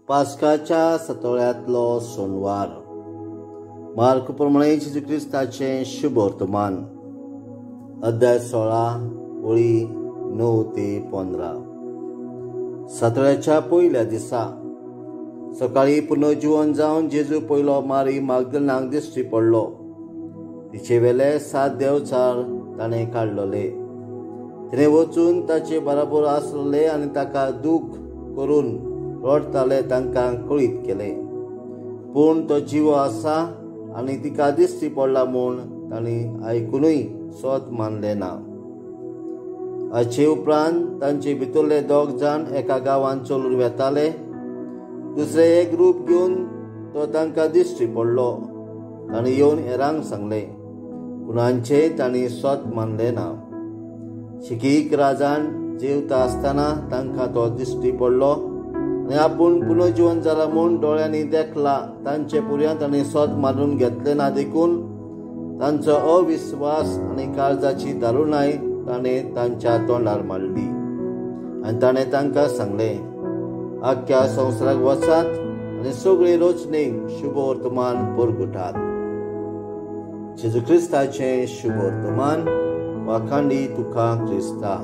पास्काच्या सतोळ्यांतलो Sonwar. Mark प्रमाणे जेजू क्रिस्ताचें शुभ वर्तमान, अध्याय 16 ओळी 9 ते 15. सतोळ्याच्या पयल्या दिसा सकाळी पुनर्जीवन जावन जेजू पयलो मारी मागदलनाक दिश्टी पडलो. तिचे वेले 7 देवचार ताणें काडलेले. तिणें वचून ताचे बराबर आसले आनी ताका दूख करून रडटाले तांकां कळीत केलें. पूण तो जिवो आसा आनी तिका दिश्टी पडला म्हूण तांणी आयकुनूय सत मानलें ना. हाचे उपरांत तांचे भितरले 2 जाण एका गांवांत चलून वेताले. दुसरे एक रूप घेवन तो तांकां दिश्टी पडलो. ताणें येवन हेरांक सांगलें, पूण हांचें तांणी सत मानलें ना. शिकीक राजान जेवता आसतना तांकां तो दिश्टी पडलो आनी आपूण पुनर्जीवन जाला म्हूण दोळ्यांनी देखला. तांचे पुर्यान तांणी सत मानून घेतलें ना, देखून तांचो अविस्वास आनी काळजाची दारुणाय ताणें तांच्या तोंडार मारली. आनी ताणें तांकां सांगलें, आख्ख्या संवसाराक वचात आनी सगळे रचणेक शुभ वर्तमान परगटात. जेजू क्रिस्ताचें शुभ वर्तमान. वाखांडी तुका क्रिस्ता.